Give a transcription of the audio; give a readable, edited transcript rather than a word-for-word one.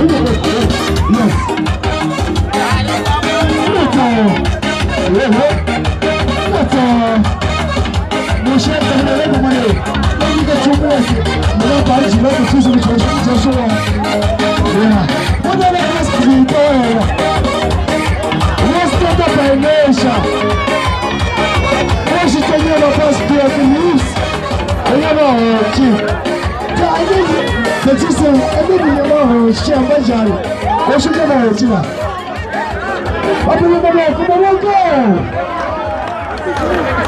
Yes. 我现在等那个嘛的，那一个周末是，我要把几个结束就结束了。对啊，我在那个是对了，我是在白内上，我是在那个巴斯蒂尔的历史，我要把我去，在那个，这就是那个我下班家里，我是在那去了。我不我不我不我。